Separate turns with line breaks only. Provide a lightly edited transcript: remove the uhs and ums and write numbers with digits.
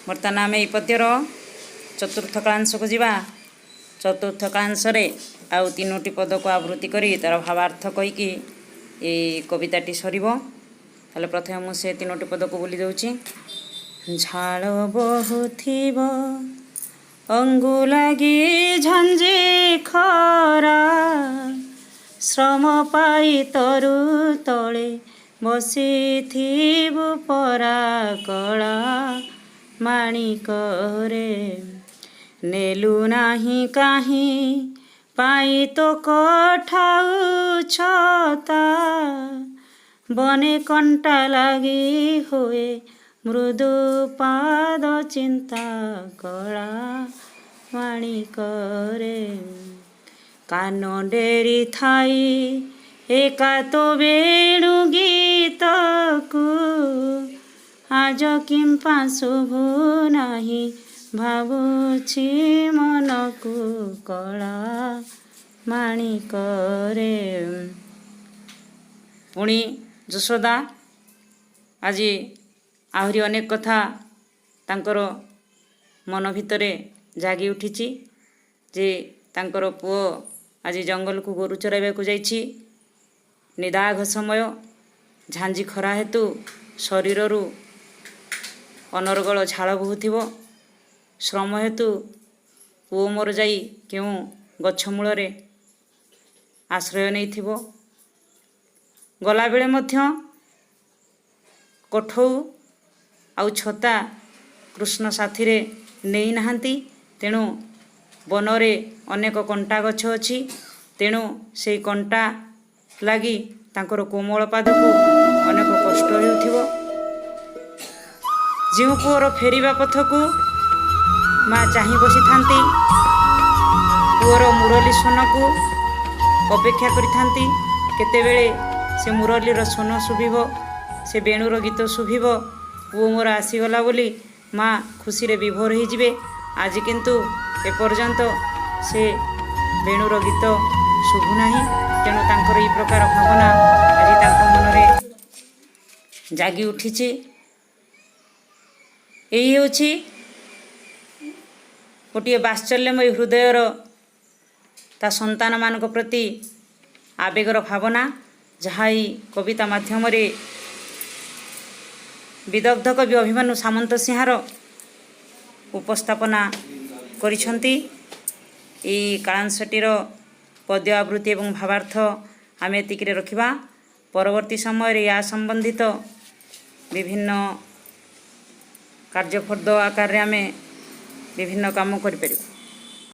ବର୍ତ୍ତମାନ ଆମେ ଏହି ପଦ୍ୟର ଚତୁର୍ଥ କାଳାଂଶକୁ ଯିବା। ଚତୁର୍ଥ କାଳାଂଶରେ ଆଉ ତିନୋଟି ପଦକୁ ଆବୃତ୍ତି କରି ତା'ର ଭାବାର୍ଥ କହିକି ଏଇ କବିତାଟି ସରିବ। ତାହେଲେ ପ୍ରଥମେ ମୁଁ ସେ ତିନୋଟି ପଦକୁ ବୋଲି ଦେଉଛି। ଝାଳ ବହୁଥିବ, ଅଙ୍ଗୁ ଲାଗି ଝାଞ୍ଜି ଖରା, ଶ୍ରମ ପାଇ ତରୁ ତଳେ ବସିଥିବୁ ପରା କଳା ମାଣିକରେ। ନେଲୁ ନାହିଁ କାହିଁ ପାଇ ତୋ କଠାଉ ଛତା, ବନେ କଣ୍ଟା ଲାଗି ହୁଏ ମୃଦୁ ପାଦ ଚିନ୍ତା କଳା ମାଣିକରେ। କାନ ଡେରି ଥାଇ ଏକା ତୋ ବେଣୁ ଗୀତକୁ ଆଜ କିମ୍ପା ଶୁଭୁ ନାହିଁ, ଭାବୁଛି ମନକୁ କଳା ମାଣିକରେ। ପୁଣି ଯଶୋଦା ଆଜି ଆହୁରି ଅନେକ କଥା ତାଙ୍କର ମନ ଭିତରେ ଜାଗି ଉଠିଛି ଯେ ତାଙ୍କର ପୁଅ ଆଜି ଜଙ୍ଗଲକୁ ଗୋରୁ ଚରାଇବାକୁ ଯାଇଛି। ନିଦାଘ ସମୟ, ଝାଞ୍ଜି ଖରା ହେତୁ ଶରୀରରୁ ଅନର୍ଗଳ ଝାଳ ବୋହୁଥିବ। ଶ୍ରମ ହେତୁ ପୁଅ ମୋର ଯାଇ କେଉଁ ଗଛ ମୂଳରେ ଆଶ୍ରୟ ନେଇଥିବ। ଗଲାବେଳେ ମଧ୍ୟ କଠଉ ଆଉ ଛତା କୃଷ୍ଣ ସାଥିରେ ନେଇନାହାନ୍ତି। ତେଣୁ ବନରେ ଅନେକ କଣ୍ଟା ଗଛ ଅଛି, ତେଣୁ ସେଇ କଣ୍ଟା ଲାଗି ତାଙ୍କର କୋମଳ ପାଦକୁ ଅନେକ କଷ୍ଟ ହେଉଥିବ। ଯେଉଁ ପୁଅର ଫେରିବା ପଥକୁ ମା ଚାହିଁ ବସିଥାନ୍ତି, ପୁଅର ମୁରଲୀ ସ୍ୱନକୁ ଅପେକ୍ଷା କରିଥାନ୍ତି, କେତେବେଳେ ସେ ମୁରଲୀର ସ୍ୱନ ଶୁଭିବ, ସେ ବେଣୁର ଗୀତ ଶୁଭିବ, ପୁଅ ମୋର ଆସିଗଲା ବୋଲି ମା ଖୁସିରେ ବିଭୋର ହୋଇଯିବେ। ଆଜି କିନ୍ତୁ ଏପର୍ଯ୍ୟନ୍ତ ସେ ବେଣୁର ଗୀତ ଶୁଭୁନାହିଁ। ତେଣୁ ତାଙ୍କର ଏଇ ପ୍ରକାର ଭାବନା ଆଜି ତାଙ୍କ ମନରେ ଜାଗି ଉଠିଛି। ଏଇ ହେଉଛି ଗୋଟିଏ ବାତ୍ସଲ୍ୟମୟୀ ହୃଦୟର ତା ସନ୍ତାନମାନଙ୍କ ପ୍ରତି ଆବେଗର ଭାବନା, ଯାହା ଏଇ କବିତା ମାଧ୍ୟମରେ ବିଦଗ୍ଧ କବି ଅଭିମନ୍ୟୁ ସାମନ୍ତସିଂହାର ଉପସ୍ଥାପନା କରିଛନ୍ତି। ଏଇ କାଳାଂଶଟିର ପଦ୍ୟ ଆବୃତ୍ତି ଏବଂ ଭାବାର୍ଥ ଆମେ ଏତିକିରେ ରଖିବା। ପରବର୍ତ୍ତୀ ସମୟରେ ୟା ସମ୍ବନ୍ଧିତ ବିଭିନ୍ନ କାର୍ଯ୍ୟଫର୍ଦ୍ଦ ଆକାରରେ ଆମେ ବିଭିନ୍ନ କାମ କରିପାରିବା।